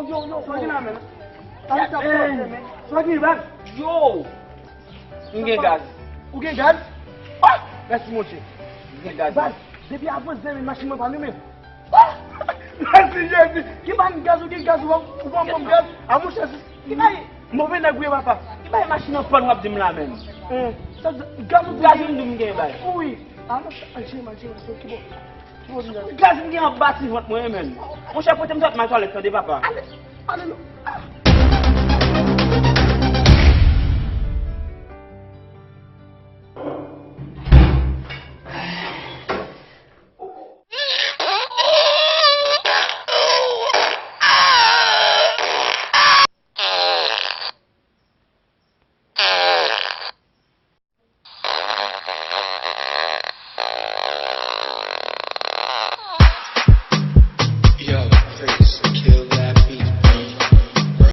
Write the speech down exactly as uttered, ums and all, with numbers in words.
Yo, yo, sa gen la, men. Sa gen la, men. Sa gen, baz. Yo! M gen gaz. Ou gen gaz? Ah! Mèsi, monchè. M gen gaz. Baz, depi avan zen, men machin mwen pa limen. Ah! Mèsi, Jezi. Ki bann gaz ou gen gaz, ou pa, ou pa ban m gaz? A, monchè, ki bay move nèg ou ye, papa? Ki bay machin an pàn w ap di m la, menm? Gaz ou di m gen bay. Wi. A, monchè, al jere m, al jere m, ki bò? Ki bò nou ye? Gaz m gen anba ti vant mwen, menm. Monchè, pote m sot nan twalèt, tande, papa. Ale, ale non. Ah!